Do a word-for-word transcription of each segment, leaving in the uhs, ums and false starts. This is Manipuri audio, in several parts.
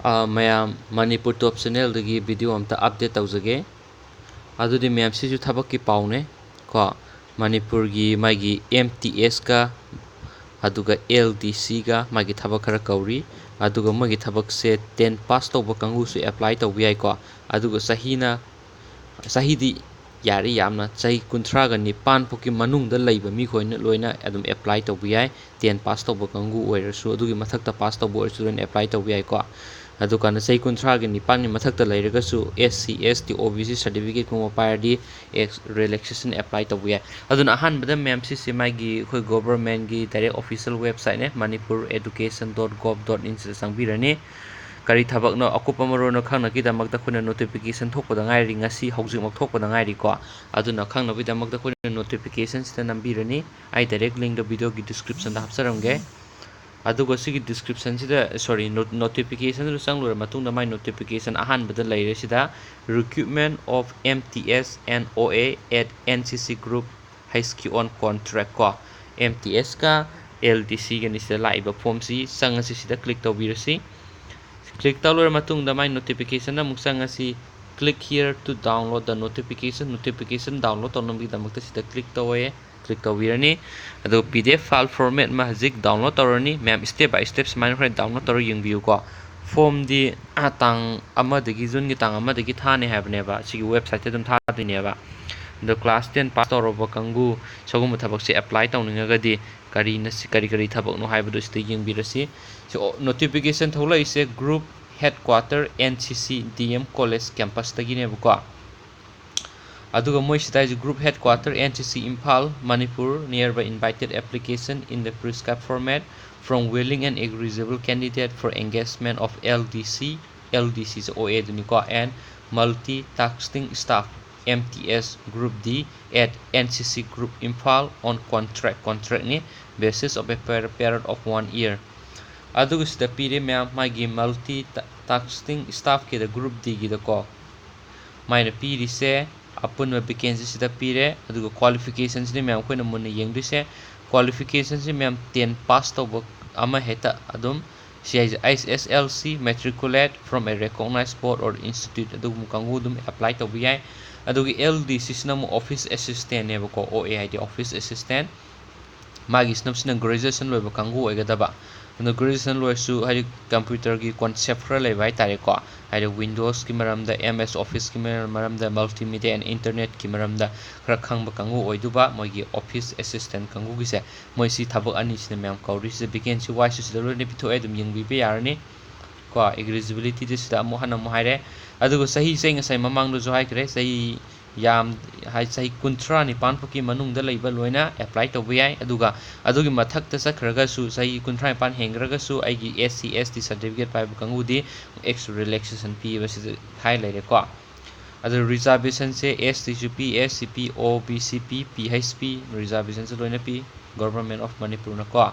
ꯑꯥ, ꯃꯌꯥꯝ, ꯃꯅꯤꯄꯨꯔ ꯇꯣꯞ ꯆꯦꯅꯦꯜꯗꯒꯤ ꯚꯤꯗꯤꯑꯣ ꯑꯝꯇ ꯑꯞꯗꯦꯠ ꯇꯧꯖꯒꯦ꯫ ꯑꯗꯨꯗꯤ ꯃꯌꯥꯝ, ꯁꯤꯁꯨ ꯊꯕꯛꯀꯤ ꯄꯥꯎꯅꯦ ꯀꯣ꯫ ꯃꯅꯤꯄꯨꯔꯒꯤ ꯃꯥꯒꯤ ꯑꯦꯝ ꯇꯤ ꯑꯦꯁꯀ ꯑꯗꯨꯒ ꯑꯦꯜ ꯗꯤ ꯁꯤꯒ ꯃꯥꯒꯤ ꯊꯕꯛ ꯈꯔ ꯀꯧꯔꯤ꯫ ꯑꯗꯨꯒ ꯃꯣꯏꯒꯤ ꯊꯕꯛꯁꯦ ꯇꯦꯟ ꯄꯥꯁ ꯇꯧꯕ ꯀꯥꯡꯕꯨꯁꯨ ꯑꯦꯄ꯭ꯂꯥꯏ ꯇꯧꯕ ꯌꯥꯏꯀꯣ꯫ ꯑꯗꯨꯒ ꯆꯍꯤꯅ, ꯆꯍꯤꯗꯤ ꯌꯥꯔꯤ ꯌꯥꯝꯅ, ꯆꯍꯤ ꯀꯨꯟꯊ꯭ꯔꯥꯒ ꯅꯤꯄꯥꯟ ꯐꯥꯎꯒꯤ ꯃꯅꯨꯡꯗ ꯂꯩꯕ ꯃꯤꯈꯣꯏꯅ ꯂꯣꯏꯅ ꯑꯗꯨꯝ ꯑꯦꯄ꯭ꯂꯥꯏ ꯇꯧꯕ ꯌꯥꯏ꯫ ꯇꯦꯟ ꯄꯥꯁ ꯇꯧꯕ ꯀꯥꯡꯕꯨ ꯑꯣꯏꯔꯁꯨ, ꯑꯗꯨꯒꯤ ꯃꯊꯛꯇ ꯄꯥꯁ ꯇꯧꯕ ꯑꯣꯏꯔꯁꯨ ꯂꯣꯏꯅ ꯑꯦꯄ꯭ꯂꯥꯏ ꯇꯧꯕ ꯌꯥꯏꯀꯣ꯫ ꯑꯗꯨꯀꯥꯟꯗ ꯆꯍꯤ ꯀꯨꯟꯊ꯭ꯔꯥꯒꯤ ꯅꯤꯄꯥꯟꯒꯤ ꯃꯊꯛꯇ ꯂꯩꯔꯒꯁꯨ ꯑꯦꯁ ꯁꯤ, ꯑꯦꯁ ꯇꯤ, ꯑꯣ ꯕꯤ ꯁꯤ ꯁꯥꯔꯇꯤꯐꯤꯀꯦꯠꯀꯨꯝꯕ ꯄꯥꯏꯔꯗꯤ ꯑꯦꯛꯁ-, ꯔꯤꯂꯦꯛꯁꯦꯁꯟ ꯑꯦꯄ꯭ꯂꯥꯏ ꯇꯧꯕ ꯌꯥꯏ꯫ ꯑꯗꯨꯅ ꯑꯍꯥꯟꯕꯗ ꯃꯌꯥꯝ, ꯁꯤꯁꯦ ꯃꯥꯒꯤ ꯑꯩꯈꯣꯏ ꯒꯣꯚꯔꯟꯃꯦꯟꯠꯀꯤ ꯗꯥꯏꯔꯦꯛ ꯑꯣꯐꯤꯁꯤꯌꯦꯜ ꯋꯦꯕꯁꯥꯏꯠꯅꯦ, manipur education dot gov dot in ꯁꯤꯗ ꯆꯪꯕꯤꯔꯅꯤ꯫ ꯀꯔꯤ ꯊꯕꯛꯅꯣ ꯑꯀꯨꯞꯄ ꯃꯔꯣꯜꯅꯣ ꯈꯪꯅꯕꯒꯤꯗꯃꯛꯇ ꯑꯩꯈꯣꯏꯅ ꯅꯣꯇꯤꯐꯤꯀꯦꯁꯟ ꯊꯣꯛꯄꯗ ꯉꯥꯏꯔꯤ, ꯉꯁꯤ ꯍꯧꯖꯤꯛꯃꯛ ꯊꯣꯛꯄꯗ ꯉꯥꯏꯔꯤꯀꯣ꯫ ꯑꯗꯨꯅ ꯈꯪꯅꯕꯒꯤꯗꯃꯛꯇ ꯑꯩꯈꯣꯏꯅ ꯅꯣꯇꯤꯐꯤꯀꯦꯁꯟꯁꯤꯗ ꯅꯝꯕꯤꯔꯅꯤ꯫ ꯑꯩ ꯗꯥꯏꯔꯦꯛ ꯂꯤꯡꯗꯣ ꯚꯤꯗꯤꯑꯣꯒꯤ ꯗꯤꯁꯀ꯭ꯔꯤꯞꯁꯟꯗ ꯍꯥꯞꯆꯔꯝꯒꯦ꯫ ꯑꯗꯨꯒ ꯁꯤꯒꯤ ꯗꯤꯁꯀ꯭ꯔꯤꯞꯁꯟꯁꯤꯗ, ꯁꯣꯔꯤ, ꯅꯣ-, ꯅꯣꯇꯤꯐꯤꯀꯦꯁꯟꯗꯨ ꯆꯪꯂꯨꯔ ꯃꯇꯨꯡꯗ ꯃꯥꯏ ꯅꯣꯇꯤꯐꯤꯀꯦꯁꯟ ꯑꯍꯥꯟꯕꯗ ꯂꯩꯔꯦ ꯁꯤꯗ, recruitment of M T S N O A at N C C group ꯍꯩꯁꯀꯤ on contract ꯀꯣ꯫ ꯑꯦꯝ ꯇꯤ ꯑꯦꯁꯀ ꯑꯦꯜ ꯗꯤ ꯁꯤꯒꯅꯤ ꯁꯤꯗ ꯂꯥꯛꯏꯕ ꯐꯣꯝꯁꯤ꯫ ꯆꯪꯉꯁꯤ, ꯁꯤꯗ ꯀ꯭ꯂꯤꯛ ꯇꯧꯕꯤꯔꯁꯤ꯫ ꯀ꯭ꯂꯤꯛ ꯇꯧ ꯂꯣꯏꯔ ꯃꯇꯨꯡꯗ ꯃꯥꯏ ꯅꯣꯇꯤꯐꯤꯀꯦꯁꯟꯗ ꯑꯃꯨꯛ ꯆꯪꯉꯁꯤ꯫ Click here to download the notification. Notification download ꯇꯧꯅꯕꯒꯤꯗꯃꯛꯇ ꯁꯤꯗ ꯀ꯭ꯂꯤꯛ ꯇꯧꯋꯦ, ꯀ꯭ꯂꯤꯛ ꯇꯧꯕꯤꯔꯅꯤ꯫ ꯑꯗꯨꯒ ꯄꯤ ꯗꯤ ꯑꯦꯐ ꯐꯥꯏꯜ ꯐꯣꯔꯃꯦꯠ ꯑꯃ ꯍꯧꯖꯤꯛ ꯗꯥꯎꯟꯂꯣꯗ ꯇꯧꯔꯅꯤ꯫ ꯃꯌꯥꯝ ꯁ꯭ꯇꯦꯞ ꯕꯥꯏ ꯁ꯭ꯇꯦꯞ ꯁꯨꯃꯥꯏꯅ ꯍꯣꯔꯦꯟ ꯗꯥꯎꯟꯂꯣꯗ ꯇꯧꯔꯒ ꯌꯦꯡꯕꯤꯌꯨꯀꯣ꯫ ꯐꯣꯝꯗꯤ, ꯑ, ꯇꯥꯡ ꯑꯃꯗꯒꯤ, ꯖꯨꯟꯒꯤ ꯇꯥꯡ ꯑꯃꯗꯒꯤ ꯊꯥꯅꯤ ꯍꯥꯏꯕꯅꯦꯕ꯫ ꯁꯤꯒꯤ ꯋꯦꯕꯁꯥꯏꯠꯇ ꯑꯗꯨꯝ ꯊꯥꯗꯣꯏꯅꯦꯕ꯫ ꯑꯗꯣ ꯀ꯭ꯂꯥꯁ ꯇꯦꯟ ꯄꯥꯁ ꯇꯧꯔꯕ ꯀꯥꯡꯕꯨ ꯁꯤꯒꯨꯝꯕ ꯊꯕꯛꯁꯦ ꯑꯦꯄ꯭ꯂꯥꯏ ꯇꯧꯅꯤꯡꯉꯒꯗꯤ ꯀꯔꯤꯅ ꯁꯤ-, ꯀꯔꯤ ꯀꯔꯤ ꯊꯕꯛꯅꯣ ꯍꯥꯏꯕꯗꯨ ꯁꯤꯗ ꯌꯦꯡꯕꯤꯔꯁꯤ꯫ ꯁꯤ, ꯑꯣ, ꯅꯣꯇꯤꯐꯤꯀꯦꯁꯟ ꯊꯣꯛꯂꯛꯏꯁꯦ group headquarter N C C D M college campusꯇꯒꯤꯅꯦꯕꯀꯣ꯫ ꯑꯗꯨꯒ ꯃꯣꯏ ꯁꯤꯗ ꯍꯥꯏꯁꯦ, "Group headquarter N C C Imphal, Manipur, nearby invited application in the prescribed format from willing and eligible candidate for engagement of L D C", L D C say O A ꯗꯨꯅꯤꯀꯣ, "and multitasking staff, M T S Group D at N C C Group Imphal on contract", contractꯅꯤ, "basis of a per-, period of one year". ꯑꯗꯨꯒ ꯁꯤꯗ ꯄꯤꯔꯦ ꯃꯌꯥꯝ, ꯃꯥꯒꯤ multi ta-, tasking staffꯀꯤꯗ, group Dꯒꯤꯗꯀꯣ꯫ ꯃꯥꯏꯅ ꯄꯤꯔꯤꯁꯦ ꯑꯄꯨꯟꯕ vacancyꯁꯤꯗ ꯄꯤꯔꯦ꯫ ꯑꯗꯨꯒ qualificationꯁꯤꯅꯤ ꯃꯌꯥꯝ ꯑꯩꯈꯣꯏꯅ ꯃꯨꯟꯅ ꯌꯦꯡꯗꯣꯏꯁꯦ꯫ Qualificationꯁꯤ ꯃꯌꯥꯝ ten pass ꯇꯧꯕ ꯑꯃ ꯍꯦꯛꯇ ꯑꯗꯨꯝ ꯁꯤ ꯍꯥꯏꯁꯦ, H S L C matriculate from a recognized board or institute, ꯑꯗꯨꯒꯨꯝꯕ ꯀꯥꯡꯕꯨ ꯑꯗꯨꯝ apply ꯇꯧꯕ ꯌꯥꯏ꯫ ꯑꯗꯨꯒ L D ꯁꯤꯁꯤꯅ ꯑꯃꯨꯛ office assistant ꯅꯦꯕꯀꯣ, O A ꯍꯥꯏꯗꯤ office assistant꯫ ꯃꯥꯒꯤ ꯁꯤꯅꯞꯁꯤꯅ graduation ꯂꯣꯏꯕ ꯀꯥꯡꯕꯨ ꯑꯣꯏꯒꯗꯕ꯫ ꯑꯗꯣ graduation ꯂꯣꯏꯔꯁꯨ, ꯍꯥꯏꯗꯤ, computer ꯒꯤ concept ꯈꯔ ꯂꯩꯕ ꯍꯥꯏꯇꯥꯔꯦꯀꯣ, ꯍꯥꯏꯗꯤ, Windows ꯀꯤ ꯃꯔꯝꯗ, M S Office ꯀꯤ ꯃꯔꯝꯗ, multimedia and internet ꯀꯤ ꯃꯔꯝꯗ ꯈꯔ ꯈꯪꯕ ꯀꯥꯡꯕꯨ ꯑꯣꯏꯗꯨꯕ, ꯃꯣꯏꯒꯤ office assistant ꯀꯥꯡꯕꯨꯒꯤꯁꯦ꯫ ꯃꯣꯏ ꯁꯤ ꯊꯕꯛ ꯑꯅꯤꯁꯤꯅ ꯃꯌꯥꯝ ꯀꯧꯔꯤꯁꯤꯗ vacancy wise ꯁꯨ ꯁꯤꯗ ꯂꯣꯏꯅ ꯄꯤꯊꯣꯛꯑꯦ, ꯑꯗꯨꯝ ꯌꯦꯡꯕꯤꯕ ꯌꯥꯔꯅꯤ꯫ ꯀꯣ, eligibility ꯗꯤ ꯁꯤꯗ ꯑꯃꯨꯛ ꯍꯟꯅ ꯑꯃꯨꯛ ꯍꯥꯏꯔꯦ꯫ ꯑꯗꯨꯒ ꯆꯍꯤꯁꯦ ꯑꯩ ꯉꯁꯥꯏ ꯃꯃꯥꯡꯗꯁꯨ ꯍꯥꯏꯈ꯭ꯔꯦ, ꯆꯍꯤ ꯌꯥꯝ, ꯍꯥꯏ, ꯆꯍꯤ ꯀꯨꯟꯊ꯭ꯔꯥ ꯅꯤꯄꯥꯟ ꯐꯥꯎꯀꯤ ꯃꯅꯨꯡꯗ ꯂꯩꯕ ꯂꯣꯏꯅ apply ꯇꯧꯕ ꯌꯥꯏ꯫ ꯑꯗꯨꯒ ꯑꯗꯨꯒꯤ ꯃꯊꯛꯇ ꯆꯠꯈ꯭ꯔꯒꯁꯨ, ꯆꯍꯤ ꯀꯨꯟꯊ꯭ꯔꯥ ꯅꯤꯄꯥꯟ ꯍꯦꯟꯈ꯭ꯔꯒꯁꯨ, ꯑꯩꯒꯤ S C S T certificate ꯄꯥꯏꯕ ꯀꯥꯡꯕꯨꯗꯤ age relaxation ꯄꯤꯕ ꯁꯤꯗ ꯍꯥꯏ ꯂꯩꯔꯦꯀꯣ꯫ ꯑꯗꯨ reservation ꯁꯦ S T ꯁꯨ ꯄꯤ, S C ꯄꯤ, O B C ꯄꯤ, P H P reservation ꯁꯨ ꯂꯣꯏꯅ ꯄꯤ, Government of Manipur ꯅꯀꯣ꯫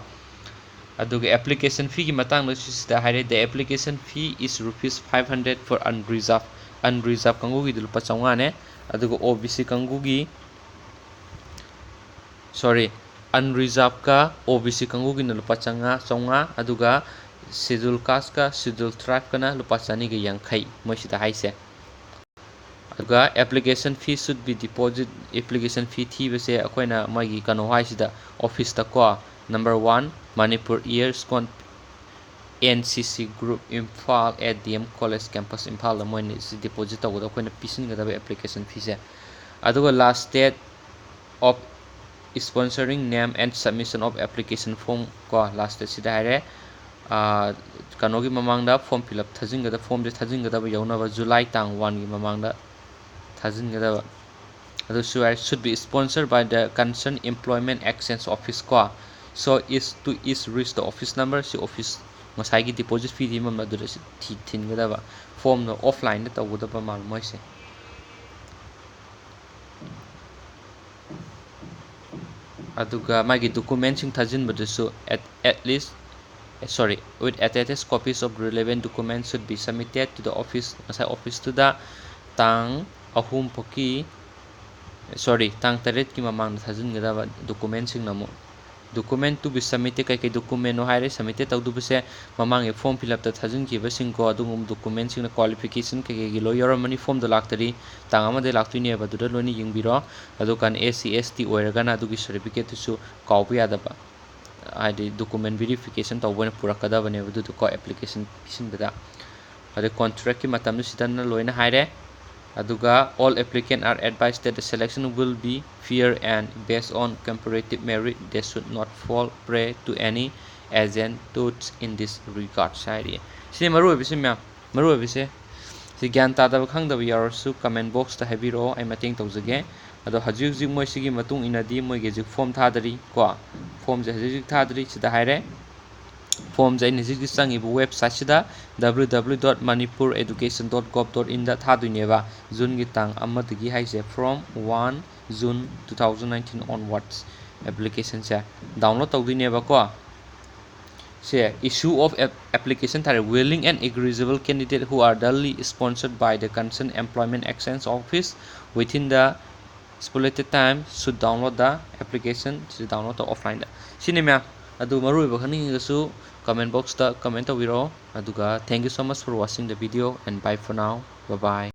ꯑꯗꯨꯒ application fee ꯒꯤ ꯃꯇꯥꯡꯗꯁꯨ ꯁꯤꯗ ꯍꯥꯏꯔꯦ, "The application fee is rupees five hundred for unreserved", unreserved ꯀꯥꯡꯕꯨꯒꯤꯗꯤ ꯂꯨꯄꯥ ꯆꯥꯝꯃꯉꯥꯅꯦ꯫ ꯑꯗꯨꯒ O B C ꯀꯥꯡꯕꯨꯒꯤ, sorry, unreserved ꯀ O B C ꯀꯥꯡꯕꯨꯒꯤꯅ ꯂꯨꯄꯥ ꯆꯥꯝꯃꯉꯥ, ꯆꯥꯝꯃꯉꯥ, ꯑꯗꯨꯒ Schedule Caste ꯀ Schedule Tribe ꯀꯅ ꯂꯨꯄꯥ ꯆꯅꯤꯒ ꯌꯥꯡꯈꯩ, ꯃꯣꯏ ꯁꯤꯗ ꯍꯥꯏꯁꯦ꯫ ꯑꯗꯨꯒ application fee should be deposit, application fee ꯊꯤꯕꯁꯦ ꯑꯩꯈꯣꯏꯅ ꯃꯣꯏꯒꯤ ꯀꯩꯅꯣ ꯍꯥꯏꯁꯤꯗ, office ꯇꯀꯣ, number one, Manipur Ears Con, N C C Group, Imphal, at D M College Campus, ꯏꯝꯐꯥꯜꯗ ꯃꯣꯏꯅ ꯁꯤ deposit ꯇꯧꯕꯗ ꯑꯩꯈꯣꯏꯅ ꯄꯤꯁꯤꯟꯒꯗꯕ application fee ꯁꯦ꯫ ꯑꯗꯨꯒ last date of sponsoring name and submission of application form ꯀꯣ, last date ꯁꯤꯗ ꯍꯥꯏꯔꯦ꯫ ꯑꯥ, ꯀꯩꯅꯣꯒꯤ ꯃꯃꯥꯡꯗ form fill up ꯊꯥꯖꯤꯟꯒꯗꯕ, form ꯁꯦ ꯊꯥꯖꯤꯟꯒꯗꯕ ꯌꯧꯅꯕ July ꯇꯥꯡ one ꯒꯤ ꯃꯃꯥꯡꯗ ꯊꯥꯖꯤꯟꯒꯗꯕ꯫ ꯑꯗꯨꯁꯨ ꯍꯥꯏ, "Should be sponsored by the concerned employment exchange office" ꯀꯣ꯫ So is to is reach the office number, ꯁꯤ office ꯉꯁꯥꯏꯒꯤ deposit fee ꯊꯤꯕ ꯃꯐꯝ ꯑꯗꯨꯗ ꯁꯤ ꯊꯤ-, ꯊꯤꯟꯒꯗꯕ꯫ Form ꯗꯣ offline ꯗ ꯇꯧꯒꯗꯕ ꯃꯥꯜꯂꯦ ꯃꯣꯏꯁꯦ꯫ ꯑꯗꯨꯒ ꯃꯥꯒꯤ document ꯁꯤꯡ ꯊꯥꯖꯤꯟꯕꯗꯨꯁꯨ at, at least, sorry, with attached copies of relevant documents should be submitted to the office, ꯉꯁꯥꯏ office ꯇꯨꯗ ꯇꯥꯡ ꯑꯍꯨꯝ ꯐꯥꯎꯀꯤ, sorry, ꯇꯥꯡ ꯇꯔꯦꯠꯀꯤ ꯃꯃꯥꯡꯗ ꯊꯥꯖꯤꯟꯒꯗꯕ document ꯁꯤꯡꯅ ꯑꯃꯨꯛ꯫ Document to be submitted, ꯀꯩꯀꯩ document ꯅꯣ ꯍꯥꯏꯔꯦ꯫ Submitted ꯇꯧꯗꯧꯕꯁꯦ ꯃꯃꯥꯡꯒꯤ form fill up ꯇ ꯊꯥꯖꯤꯟꯈꯤꯕꯁꯤꯡꯀꯣ, ꯑꯗꯨꯒꯨꯝꯕ document ꯁꯤꯡꯅ qualification ꯀꯩꯀꯩꯒꯤ ꯂꯣꯏ ꯌꯥꯎꯔꯝꯃꯅꯤ꯫ Form ꯗꯣ ꯂꯥꯛꯇꯔꯤ, ꯇꯥꯡ ꯑꯃꯗꯒꯤ ꯂꯥꯛꯇꯣꯏꯅꯦꯕ, ꯑꯗꯨꯗ ꯂꯣꯏꯅ ꯌꯦꯡꯕꯤꯔꯣ꯫ ꯑꯗꯨꯒ S C S T ꯑꯣꯏꯔꯒꯅ ꯑꯗꯨꯒꯤ certificate ꯇꯨꯁꯨ ꯀꯥꯎꯕ ꯌꯥꯗꯕ, ꯍꯥꯏꯗꯤ document verification ꯇꯧꯕ ꯑꯣꯏꯅ ꯄꯨꯔꯛꯀꯗꯕꯅꯦꯕ ꯑꯗꯨꯗꯣꯀꯣ, application ꯄꯤꯁꯤꯟꯕꯗ꯫ ꯑꯗꯩ contract ꯀꯤ ꯃꯇꯝꯗꯨ ꯁꯤꯗꯅ ꯂꯣꯏꯅ ꯍꯥꯏꯔꯦ꯫ ꯑꯗꯨꯒ all applicant are advised that the selection will be fair and based on comparative merit. They should not fall prey to any agent touts in this regard ꯍꯥꯏꯔꯤ꯫ ꯁꯤꯅꯤ ꯃꯔꯨ ꯑꯣꯏꯕꯁꯤ ꯃꯌꯥꯝ, ꯃꯔꯨ ꯑꯣꯏꯕꯁꯦ꯫ ꯁꯤ ꯒ꯭ꯌꯥꯟ ꯇꯥꯗꯕ ꯈꯪꯗꯕ ꯌꯥꯎꯔꯁꯨ comment box ꯇ ꯍꯥꯏꯕꯤꯔꯛꯑꯣ, ꯑꯩ ꯃꯇꯦꯡ ꯇꯧꯖꯒꯦ꯫ ꯑꯗꯣ ꯍꯧꯖꯤꯛ ꯍꯧꯖꯤꯛ ꯃꯣꯏ ꯁꯤꯒꯤ ꯃꯇꯨꯡ ꯏꯟꯅꯗꯤ ꯃꯣꯏꯒꯤ ꯍꯧꯖꯤꯛ form ꯊꯥꯗꯔꯤ ꯀꯣ, form ꯁꯦ ꯍꯧꯖꯤꯛ ꯍꯧꯖꯤꯛ ꯊꯥꯗꯔꯤ꯫ ꯁꯤꯗ ꯍꯥꯏꯔꯦ, form ꯁꯦ ꯑꯩꯅ ꯍꯧꯖꯤꯛ ꯍꯧꯖꯤꯛ ꯆꯪꯉꯤꯕ website ꯁꯤꯗ W W W dot manipur education dot gov dot in the ꯊꯥꯗꯣꯏꯅꯦꯕ꯫ June ꯒꯤ ꯇꯥꯡ ꯑꯃꯗꯒꯤ ꯍꯥꯏꯁꯦ, from one June two thousand nineteen onwards application say download ꯇꯧꯗꯣꯏꯅꯦꯕꯀꯣ꯫ Say issue of app-, application ꯊꯥꯔꯦ, willing and eligible candidate who are duly sponsored by the concerned employment exchange office within the stipulated time should download the application. ꯁꯤ download ꯇꯧ offline ꯗ꯫ ꯁꯤꯅꯤ ꯃꯌꯥꯝ꯫ ꯑꯗꯨ ꯃꯔꯨ ꯑꯣꯏꯕ ꯈꯪꯅꯤꯡꯉꯒꯁꯨ comment box ꯇ comment ꯇꯧꯕꯤꯔꯛꯑꯣ꯫ ꯑꯗꯨꯒ thank you so much for watching the video and bye for now. Bye bye.